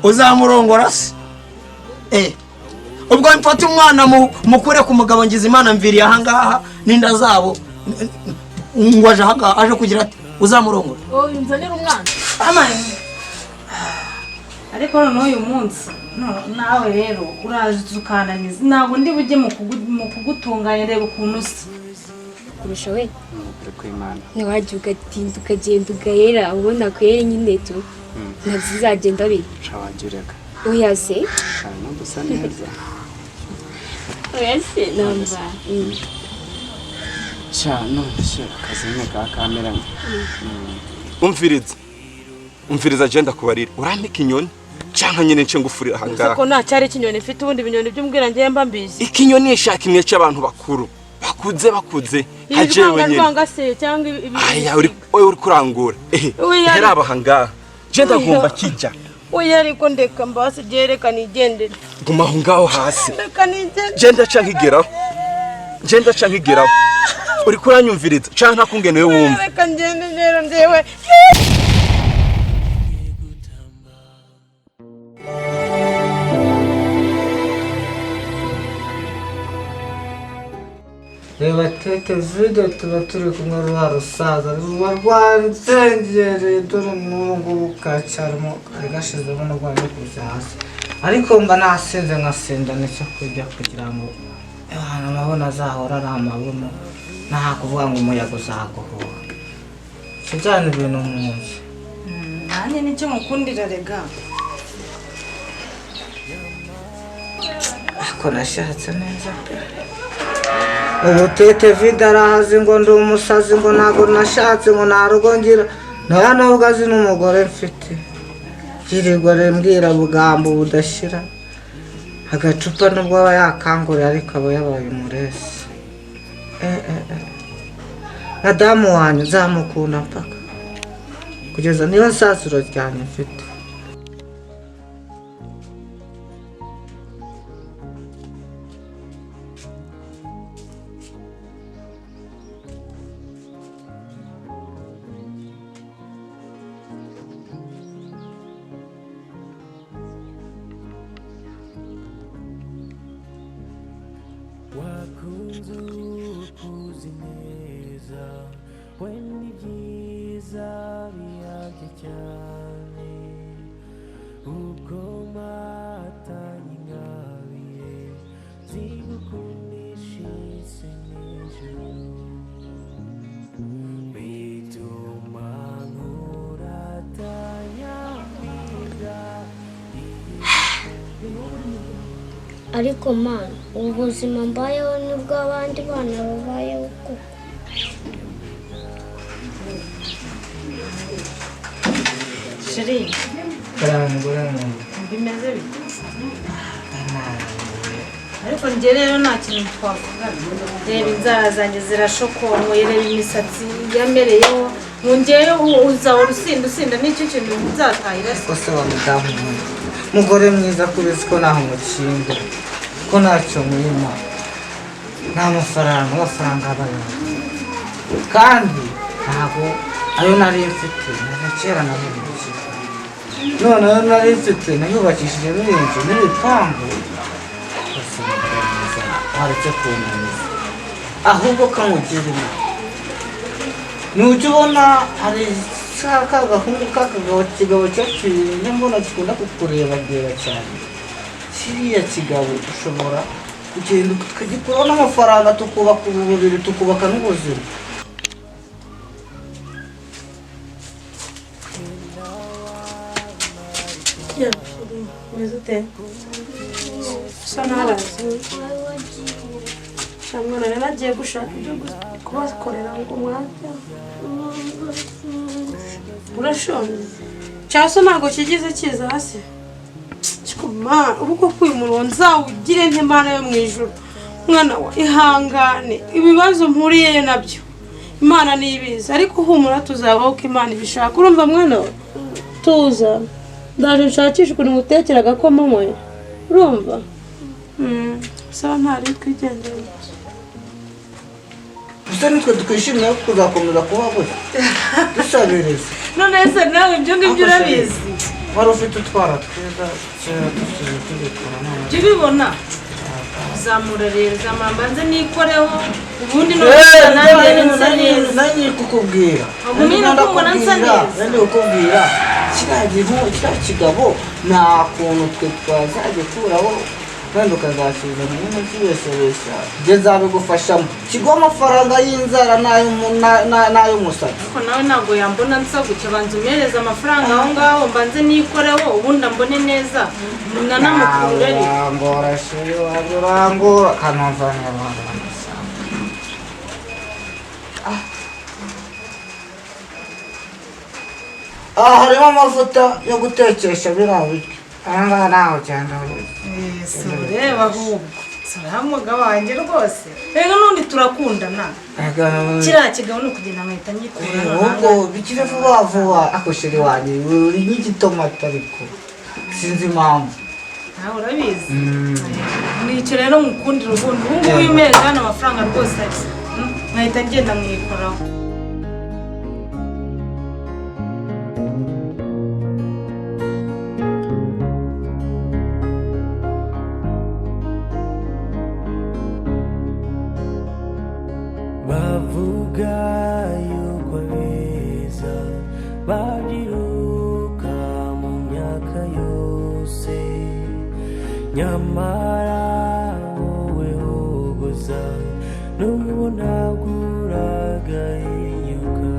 Uzamurongora se? Ubwo mfate umwana mukure ku mugabo ngize Imana mviriye ahangaha n'inda zabo, ngo aje ahangaha aje kugira ati uzamurongora? Oya, unzanire umwana. Ariko noneho uyu munsi nawe rero uraza ukananiza, ntabwo ndi bujye mu kugutunganya. Reba ukuntu usa. Kurusha we. Uri kwimana. Ntiwajya ugatinda ukagenda ugahera, ubona kwere nyine tu ntabyo bizagenda biri. Sha, wagirega. Oya se. Sha, numva usa neza. Oya se, namba. Sha, none se akazi nyine ka kameranye? Umviriza, umviriza, agenda kubarira urampika inyoni canka nyine nce ngufurira ahangaha. Ko nta cyari ikinyoni mfite, ubundi ibinyoni by'umbwira ngiye mba mbizi. Ikinyoni ishaka imwe cy'abantu bakuru bakuze bakuze nka jewe nyine. Ibivangavanga se cyangwa ibi? Aya, uri wowe uri kurangura ehe. Oya. Heraba ahangaha, je ndagomba kijya. Oya, ariko ndeka mbasi, reka nigendere. Guma aho ngaho hasi. Ndeka nigendere. Je ndaca nkigeraho, je ndaca nkigeraho. Uri kuranyumviriza canke ntakungene wewe wumva? Reka ngende rero ndewe. Reba tete vide, tuba turi kumwe, rwa rusaza ruba rwanzengereye. Dore n'ubu ngubu karacyarimo, kari gashizemo n'urwanda kuza hasi, ariko mba nasinze nkasinda nicyo kurya kugira ngo ahantu amabuno azahora ari amabuno, nta kuvuga ngo umuyaga uzaguhuha kijyana ibintu mu nzu. Nanjye nicyo mukundira rega. Ariko nashatse neza pe. Ubu tete vide arahazi ngo ndi umusazi, ngo ntabwo nashatse, ngo nta rugo ngira, nta nubwo azi n'umugore mfite. Yirirwa mbwira bugambo budashira. Agacupa nubwo aba yakanguriye, ariko aba yabaye umuresi. Madamu wanjye nzamukunda mpaka kugeza niba nsaziro ryanjye mfite. Wakunze ukuzi neza wenda ibyiza biyabye cyane, ubwo matanye ingabiye zigukundisha isi n'ijuru, bituma nkuratanya mpinga. Ariko mana, ubu buzima mbayeho nibwo abandi bana babayeho koko? Chéri. Karame, mugore mwiza. Bimeze bite? Ariko njye rero nta kintu twavugana. Reba inzara zanjye zirashokonkoye, reba imisatsi yamereyeho. Ngo ngewe uzahora usinda usinda, nicyo kintu nzatahira se? Ko se wa mudamu mwiza, mugore mwiza, kubizi ko ntaho mukinga, ko ntacyo mwima, nta mafaranga, amafaranga abayo, kandi ntabwo ayo nari mfite na kera nabibukije, none ayo nari mfite nayubakishije n'inzu n'ibipangu. Rwose mugore mwiza, waretse kunaniza, ahubwo kamugira inama. Nujya ubona hari ka gahungu k'akagabo, kigabo cyaciye, mbona gikunda kukureba reba cyane, kiriya kigabo ushobora kugenda tukagikuraho n'amafaranga, tukubaka ubu buriri, tukubaka n'ubuzima. Umeze ute? Usa n'aharazi. Mwana rero agiye gushaka ibyo kubakorera ngo mwajya. Urashonje cyangwa se ntabwo kigize kiza hasi? Mana, ubu koko uyu murongo nzawugire nk'Imana yo mu ijuru. Mwana wa, ihangane, ibibazo mpuriye nabyo Imana niyo ibizi, ariko humura, tuzabaho uko Imana ibishaka. Urumva mwana we? Tuza, ndaje nshakisha ukuntu ngutekera agakoma nkwe. Urumva? Sawa, ntari twigendere. Gusa nitwe twishimiye kuzakomeza kuba gutya dusabiriza. None se nawe ibyo ngibyo urabizi? Wari ufite utwara twiza kera tukiri tubikora none. Jya ubibona. Zamura rero, zamura mbanze nikoreho ubundi Eh, none nsa neza. Nari kukubwira. Ubwo nyine kumbona nsa neza. Nari kukubwira. Kiriya gihu, kiriya kigabo nta kuntu twe twazagikuraho wenda ukazasuzana nyine ukibeshabesha. Njye nzabigufashamo. Kiguha amafaranga y'inzara n'ay'umusatsi. Ariko nawe ntabwo yambona nsa gutya, banza umpereze amafaranga aho ngaho mbanze nikoreho ubundi ambone neza nanamukurure ariko. Urangora shuri wanjye urangora kanumva neza. Aha harimo amavuta yo gutekesha biriya biryo. Aha ngaha ntaho ugenda. Si ureba ahubwo si uriya mugabo wanjye rwose. Rero n'undi turakundana. Kiriya kigabo ni ukugenda nkahita ngikura. Ahubwo bikire vuba vuba. Ako shuri wanjye uri nk'igitomati ariko sinzi impamvu. Nawe urabizi. Nicyo rero ngukundira ubundi. Ubu ngubu iyo hano amafaranga rwose nkahita ngenda mwikoraho. Bavuga yuko abeza babyiruka mu myaka yose, nyamara wowe hogoza n'ubu ntabwo uragahinyuka.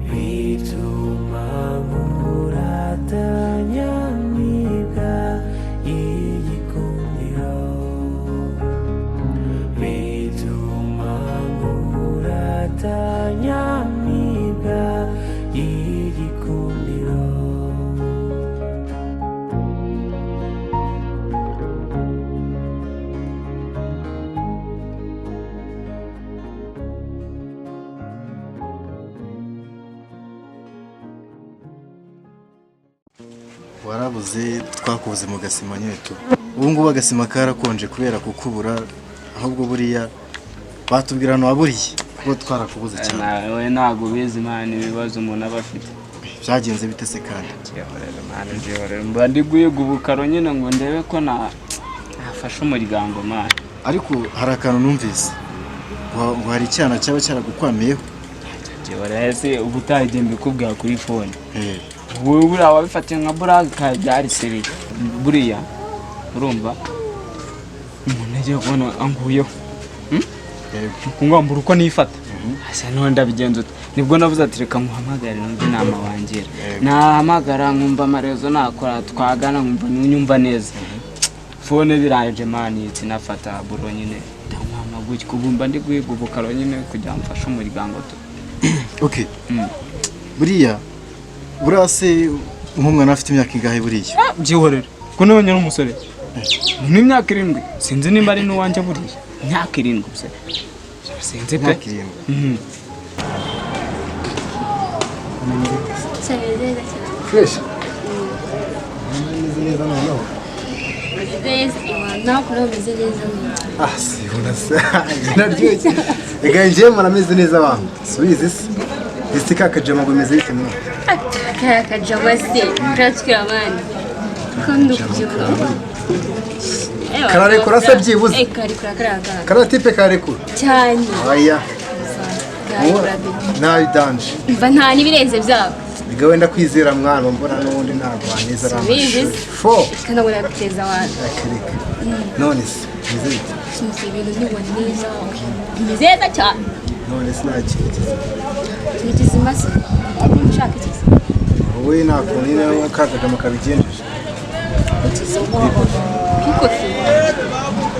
Bituma nkuratanya nibwa y'igikundiro, bituma nkuratanya nibwa y'igikundiro. Warabuze, twakubuze mu gasima nyine tu. Ubu ngubu agasima karakonje kubera kukubura, ahubwo buriya batubwira ahantu waburiye kuko twarakubuze cyane. Nawe ntabwo ubizi mani ibibazo umuntu aba afite. Byagenze bite se kandi? Byihorere mani, byihorere. Mba ndi guhiga ubukaro nyine ngo ndebe ko nafasha umuryango mani. Ariko hari akantu numvise ngo hari icyana cyaba cyaragukwamiyeho. Byihorere se ubutaha igihe mbikubwira kuri fone. Wowe buriya wabifatiye nka buraka byari seri buriya urumva umuntu agiye kubona anguyeho kungambura uko nifata asa none ndabigenza ute? Nibwo navuze ati reka nkuhamagare numve inama wangira. Nahamagara nkumva amarezo nakora twagana nkumva nunyumva neza. Fone biraje mani sinafata buro nyine ndamwama gutya kubumba ndi guhiga ubukaro nyine kugira mfashe umuryango tu. Okay. Buriya burase nk'umwana afite imyaka ingahe buriya? Byihorere ko nabonye ari umusore ni imyaka 7 sinzi nimba ari n'uwanjye buriya imyaka 7 gusa sinzi pe. Imyaka 7. Fresh. Meze neza noneho. Ah, si unasa. Naryoshye. Ega nje murameze neza abantu. Subizi se. Ese kakajama ngo meze bite mwana? Kakajama se kuratwira abandi. Kundo kubyuka. Kararekura se byibuze. Karekura karaka. Karatipe karekura. Cyane. Aya. Nabi danje. Mva nta nibirenze byabo. Biga wenda kwizera mwana mbona n'ubundi ntabwo waneza ramashuri. Fo. Kana ngo naguteza abantu. Akareka. None se meze bite? Sinzi ibintu nibona neza. Meze neza cyane. None se nta kintu kizima. Ikintu kizima se? Nshaka ikizi. Wowe nta kuntu nyine kakajama kabigenjeje. Kwikofi.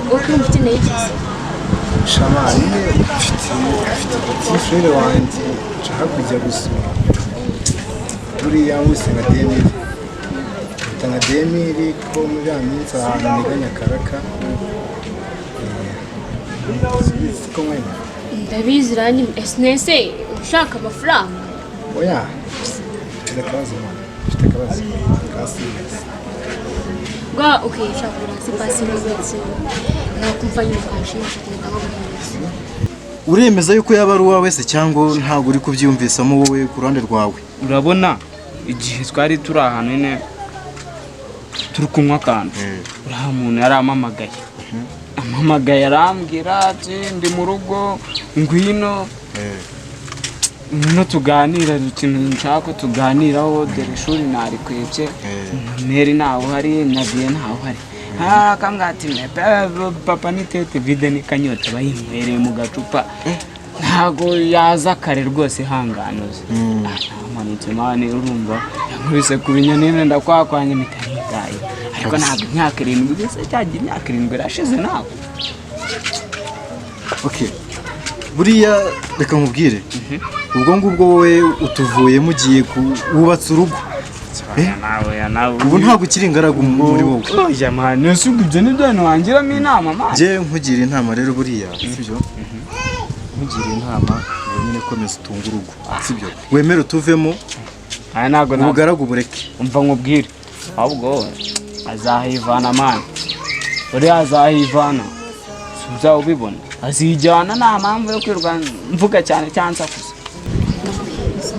Wowe kumva ukeneye ikizi. Shama nyine mfite petit frere wanjye nshaka kujya gusura. Buriya wese nka Demiri. Mfite nka Demiri ko muri ya minsi ahantu nteganya karaka. Subizi ko mwene. Ndabizi rani ese ushaka amafaranga. Oya. Mfite akabazo mwana. Mfite akabazo ka serious. Bwa okay ushaka kurasi pasi n'ubutsi. Nakumva nyine ukanshimisha kugenda nkaguhereza. Uremeza yuko yaba ari uwawe se cyangwa ntabwo uri kubyiyumvisamo wowe ku ruhande rwawe? Urabona Igihe twari turi ahantu nyine turi kunywa akantu, uriya muntu yarampamagaye, ampamagaye arambwira ati ndi mu rugo, ngwino ngwino tuganira ikintu nshaka ko tuganiraho, dore ishuri narikwebye, meri ntawe uhari, nagiye ntawe uhari. Akambwira ati papa ni tete vide ni kanyota bayinywereye mu gacupa, ntago yaza kare rwose, ihanganuze. Namanutse mani, urumva yankubise ku binyoni ndakwakwanya mpita nitaye, ariko ntabwo imyaka 7 igeze, cyagiye imyaka 7 irashize ntabwo. Okay, buriya reka nkubwire, ubwo ngubwo wowe utuvuyemo ugiye wubatse urugo, ubu ntabwo ukiri ingaragu muri wowe. Oya mani, ese ubwo ibyo nibyo bintu wangiramo inama mani? Njyewe nkugira inama rero buriya, sibyo? Nkugira inama ngo nyine komeza utunge urugo, sibyo? Wemere utuvemo, ubugaragu bureke. Umva nkubwire, ahubwo azahivana mani, uriya azahivana, uzawubibona azijyana, nta mpamvu yo kwirwa mvuga cyane cyangwa nsakuza.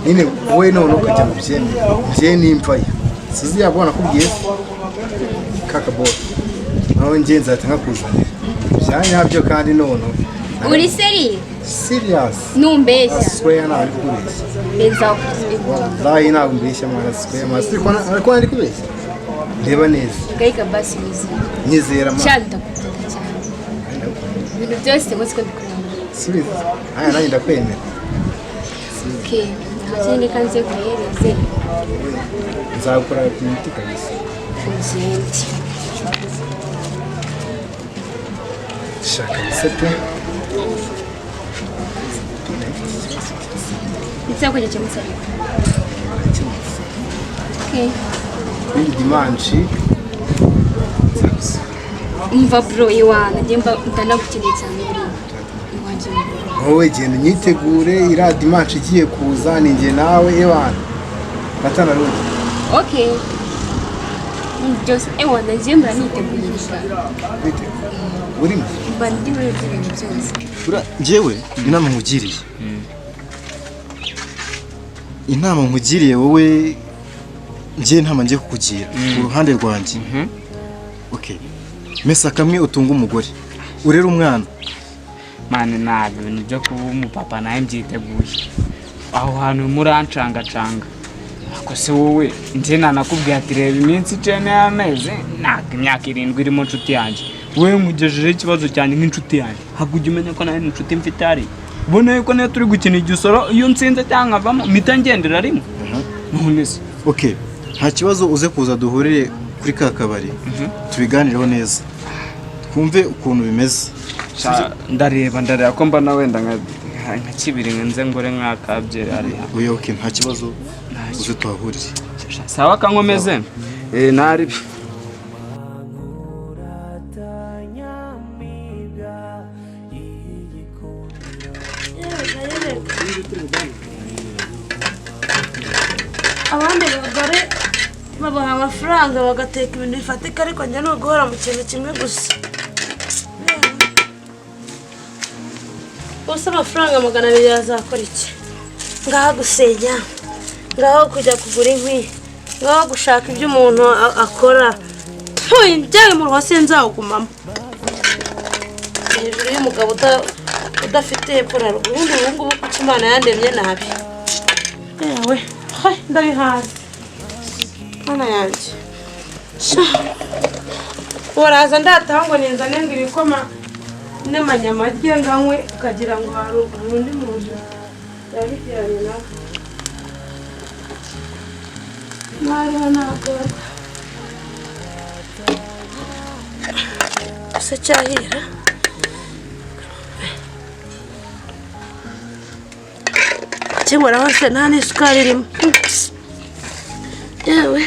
Nyine wowe none ukajya mu byemere, njye nimvayo sizi yabona akubwiye kakaboro nawe njye nzahita nkakuzanira bya nyabyo kandi none Uri seri? Serious. Numbeshya. Swear ntabwo ndi kubeshya. Benza. Wallahi ntabwo mbeshya mwana, swear mwana, ariko ndi kubeshya. Ndeba neza. Gaika basi nyizera. Nyizera mwana. Cyane ndakukunda cyane. Ibintu byose nkoze ko ndikuranga. Subiza. Aya nanjye ndakwemera. Okay, nta kindi kanze kuhereze. Nzakora imiti kabisa. Ugende. Shaka bisate. Icyago gikemutse ariko. Okay. Ni dimanche. Umva bro, iwana njye mba ndanagukeneye cyane buriya. Iwanje. Wowe genda unyitegure, iriya dimanche igiye kuza ni njye nawe ewana. Batana rundi. Okay. Byose ewana njye mba niteguye. Urimo? Mba ndi muri ibyo bintu byose. Njyewe inama nkugiriye. Inama nkugiriye wowe, njye ntama ngiye kukugira ku ruhande rwanjye. Okay. Mesa kamwe utunga umugore, urera umwana. Mani ntabwo ibintu byo kuba umupapa nawe mbyiteguye. Aho hantu murancangacanga. Ako se wowe njye nanakubwiye ati reba iminsi 9 y'amezi, ntabwo imyaka 7 irimo nshuti yanjye. Wowe nkugejejeho ikibazo cyanjye nk'inshuti yanjye. Ntabwo ujya umenya ko nawe inshuti mfite ari. Ubona yuko niyo turi gukina igisoro iyo nsinze cyangwa nkavamo mpita ngendera rimwe. None se. Okay. Nta kibazo, uze kuza duhurire kuri ka kabari tubiganireho neza, twumve ukuntu bimeze. Ndareba ko mbona wenda nka kibiri nze ngore nkakabyere hariya. Oya okay, nta kibazo, uze tuhahurire. Sawa kankomeze. Nari abandi bagore babaha amafaranga bagateka ibintu bifatika, ariko njye ni uguhora mu kintu kimwe gusa. Gusa amafaranga 200 yazakora iki? Ngaho gusenya, ngaho kujya kugura inkwi, ngaho gushaka ibyo umuntu akora. Njyewe mu rugo sinzawugumamo. Hejuru y'umugabo udafite hepfo na ruguru, ubundi ubu ngubu kuko Imana yandemye nabi. Yewe, ndabihaze. Mana yanjye. Uraza ndataha ngo ninzane ngo ibikoma n'amanyama arye nganywe, ukagira ngo hari undi muntu yabigiranye nawe. Mwariho nagorwa. Gusa cyahira. Kimura hose nta n'isukari irimo. Yewe,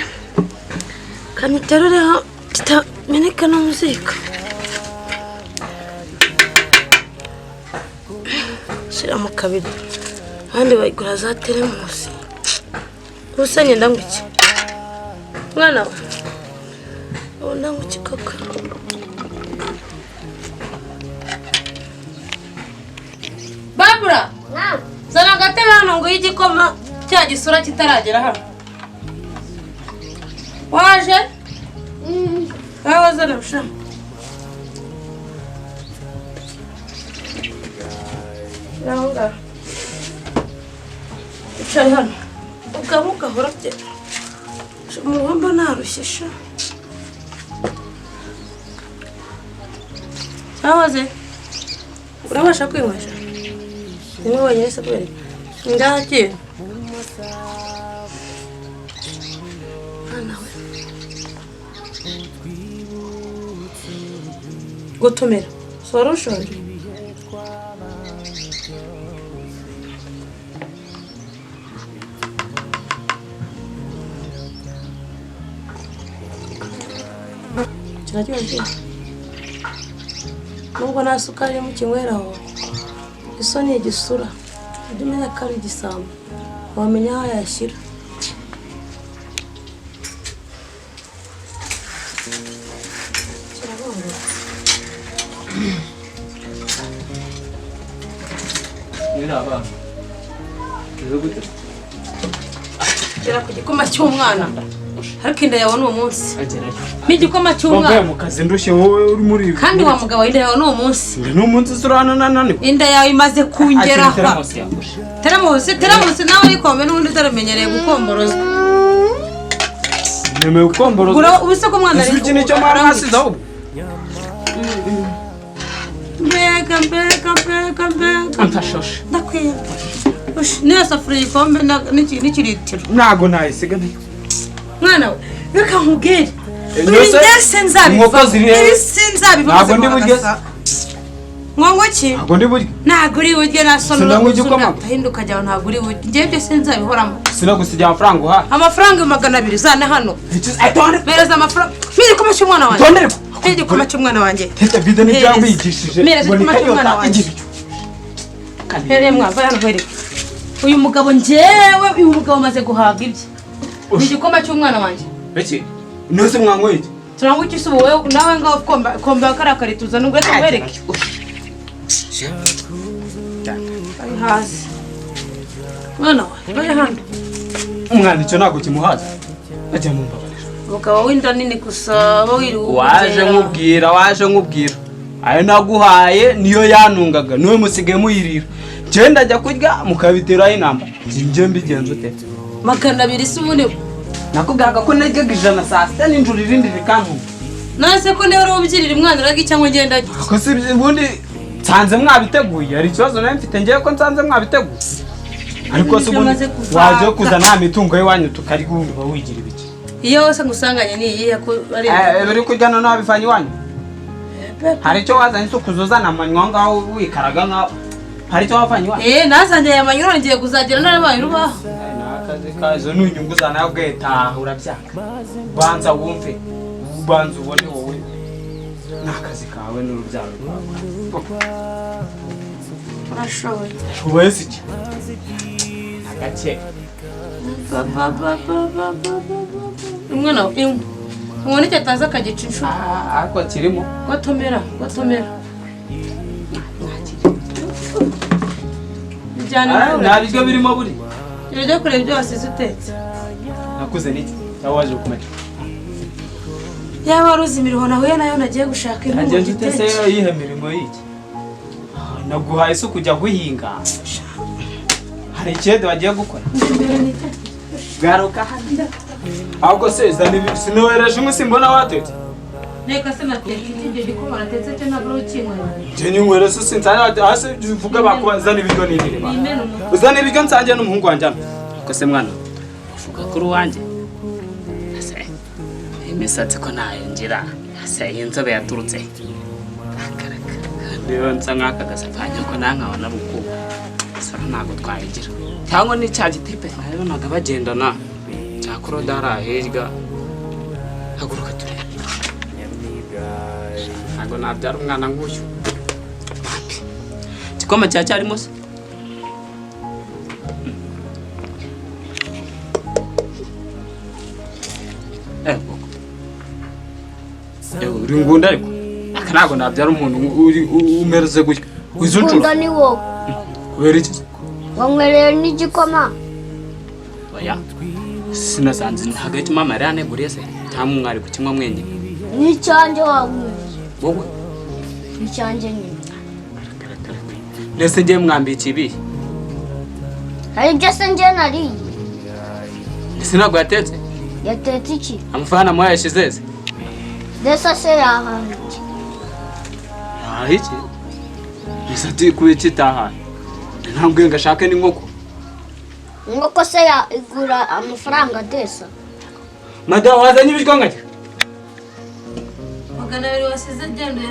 kamiterureho kitameneka no mu ziko. Shyira mu kabido, abandi bayigura za teremusi. Gusa ngenda ngo iki? Mwana we, ubu ndanywa iki koko? Babura! Zana agatebe hano ngo igikoma cya gisura kitaragera hano. Waje? Aho zana sha. Naho. Icara hano. Ugamuka horabye. Umuhomba narushye sha. Cyahoze. Urabasha kwinywesha? Nimwe wenyine se kubera iki? Ngaho Mwana we. Gutumira. Si wari ushonje? Kiraryoshye. Nubwo nta sukari yo mukinyweraho, iso ni igisura. Ujye umenya ko ari igisambo, wamenya aho yashyira. Kirabongotse. Gera ku gikoma cy'umwana. Ariko inda yawe ni umunsi. N'igikoma cy'umwana. Wambaye mu kazi ndushye wowe uri muri ibi. Kandi wa mugabo inda yawe ni umunsi. Ni umunsi surana nananiwe. Inda yawe imaze kungera aha. Teramusi, teramusi nawe urikombe n'ubundi utaramenyereye gukomborozwa. Nemeye gukomborozwa. Gura ubuse ko mwana ari. Iki nicyo mwana hasize ahubwo. Mbega mbega mbega mbega. Amfashoshe. Ndakwiye. Niyo safuriya igikombe n'ikiritiro. Ntago nayisiga nayo. Mwana we, reka nkubwire. Mbese nzabiva. Sinzabiva. Ntabwo ndi burye. Ngongo ki? Ntabwo ndi burye. Ntabwo uri burye nasona. Sinanywa igikoma. Ahinduka jyawe ntabwo uri burye. Njye ibyo sinzabihoramo. Sinagusigira amafaranga uhaye. Amafaranga 200 zana hano. Mpereza amafaranga. Mpa igikoma cy'umwana wanjye. Mpa igikoma cy'umwana wanjye. Tete bide nibyo yambigishije. Mpereza igikoma cy'umwana wanjye. Hereye mwava hano hwereke. Uyu mugabo njyewe, uyu mugabo maze guhaga ibye. Ni igikoma cy'umwana wanjye. Beki, nose mwanyweye iki? Turangwa iki se ubu wowe nawe ngaho komba komba kariya tuzana ubwo tukwereke. Ari hasi. Mwana we, bari hano. Umwana icyo ntabwo kimuhaza. Ajya mu mbabarira. Umugabo w'inda nini gusa wiriwe. Waje nkubwira, waje nkubwira. Ayo naguhaye niyo yanungaga, niwe musigaye muyirira. Njye ndajya kurya mukabiteraho inamba. Njye mbigenza ute? 200 se ubundi nakubwiraga ko naryaga 100 saa sita n'injoro irindi rikantunga. Nase ko niba uri umwana urarya cyangwa ngenda arya? Ko si ubundi nsanze mwabiteguye, hari ikibazo nawe mfite ngewe ko nsanze mwabiteguye. Ariko se ubundi waje kuza nta mitungo y'iwanyu tukarya ubundi uba wigira ibiki? Iyo wose ngusanganye ni iyihe ko ari biri kurya none wabivanye iwanyu? Hari icyo wazanye se ukuzuzana amanywa ngaho wikaraga nkaho? Hari icyo wavanye iwanyu? Nazanye aya manywa ngiye kuzagira narabaye urubaho. Akazi kazo n'unyungu za nawe ugahita urabyanga. Banza wumve, banza ubone wowe n'akazi kawe n'urubyaro rwawe. Urashoboye. Ushoboye se iki? Agake. Umwana inywa. Ubona icyo atazi akagica inshuro. Ariko kirimo. Gotomera, gotomera. Nta biryo birimo buri. Ujya kureba ibyo wasize utetse. Nakuze niki? Cyangwa waje kumenya? Yaba wari uzi imirimo nahuye nayo nagiye gushaka inkwi ngo ngitetse. Iyihe mirimo y'iki? Naguhaye se kujya guhinga. Hari ikindi wagiye gukora? Garuka hano. Ahubwo se zana sinohereje inkwi simbona watetse. Reka se natetse iki gikoma natetse cyo ntabwo ukinywera. Njye ninywera se sinzana hasi uvuga bakubazana ibiryo n'ibiri. Uzana ibiryo nsange n'umuhungu wanjye hano. Ko se mwana uvuga kuri uwanjye? Ase imisatsi ko nayo ngira. Ase iyi nzobe yaturutse. Akaraka. Niba nsa nk'aka gasapanya ko nankabona rukuba. Sora ntabwo twayigira. Cyangwa ni cya gitipe nabonaga bagendana. Cya korodara hirya. Haguruka turebe. Ntabwo nabyara umwana nk'uyu. Wapi? Igikoma cya cyarimo se? Uri ngunda ariko. Aka ntabwo nabyara umuntu umereze gutya. Izo nshuro. Ngunda ni wowe. Kubera iki? Wanywereye n'igikoma. Oya. Sinasanze ntabwo ari mama yari aneguriye se cyangwa mwari kukinywa mwenyine? N'icyanjye wanyweye. Wowe? N'icyanjye nyine. Ndetse ngiye mwambikiye ibihe? Hari ibyo se njye nariye? Ndetse ntabwo yatetse? Yatetse iki? Amafaranga mwayashize se? Ndetse se yahaye iki? Yahaye iki? Mbese ati kuba iki itahaye? Ntabwo ngo ashake n'inkoko. Inkoko se igura amafaranga desa? Madamu wazanye ibiryo nkajya? 200 wasize genda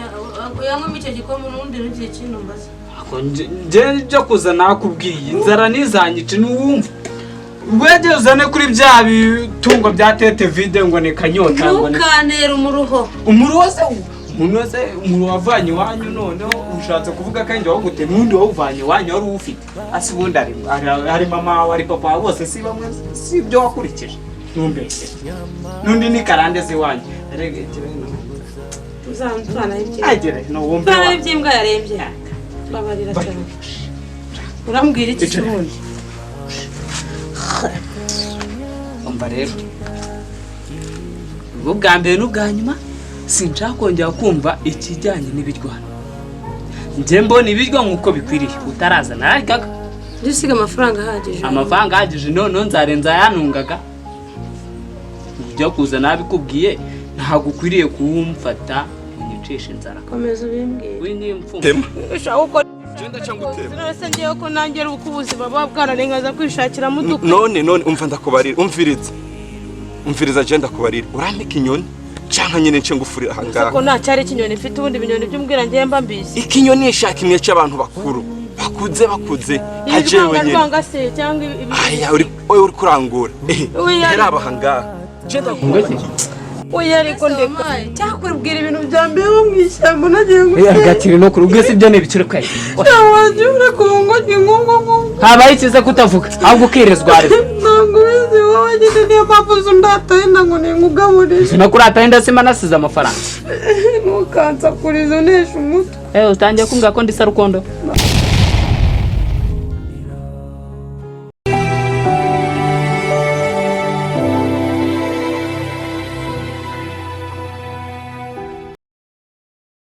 uyanywemo icyo gikombe n'ubundi ntugire ikintu mbaza. Njye ibyo kuza nakubwiye inzara ntizanyice ntiwumva. Wegeye uzane kuri bya bitungo bya tete vide ngo ni kanyota ngo ni. Ntukantere umuruho. Umuruho se umuntu wese umuruho wavanye iwanyu noneho ushatse kuvuga ko njye wawugute n'undi wawuvanye iwanyu wari uwufite. Asi ubundi ari mama wawe ari papa wawe bose si bamwe si ibyo wakurikije. Ntumbeshye. N'undi ni karande z'iwanyu. Uzamutwana iby'imbwa yarembye. Babarira cyane. Urambwira iki ubundi? Umva rero. Ubwo bwa mbere n'ubwa nyuma sinshaka kongera kumva ikijyanye n'ibirwano. Njye mbona ibiryo nk'uko bikwiriye utaraza nararyaga. Njye amafaranga ahagije. Amafaranga ahagije none nzarenza yanungaga. Ibyo kuza nabikubwiye ntabwo ukwiriye kuwumfata unyicisha inzara. Komeza ubimbwire. We ni imfungwa. Ushaka gukora Genda cyangwa utema. None ngiye ko nanjye uko ubuzima buba bwararengaza kwishakira muduka. None umva ndakubarira umviriza. Umviriza genda kubarira. Urambika inyoni cyangwa nyine nce ngufurira ahangaha. Ko nta cyari ikinyoni mfite ubundi binyoni by'umbwira ngiye mba mbizi. Ikinyoni ishaka imwe cy'abantu bakuru. Bakuze hajewe nyine. Rwanga se cyangwa ibi. Aya uri oyo uri kurangura. Heraba ahangaha. Genda kubarira. Oya ariko ndeka cyakwibwira ibintu byambeho mu ishyamba nagiye ngo Agakiri no kuri ubwese ibyo ni ibiciro kayi. Waje urakongo ngongo. Habaye ikize kutavuga ahubwo ukirizwa ari. Ntabwo ubizi wowe nyine niyo mpamvu uzundataye ngo ninkugaburire. Sinakurataye ndasima nasize amafaranga. Ntukansakurize unesha umutwe. Utangiye kumbwira ko ndi sarukondo.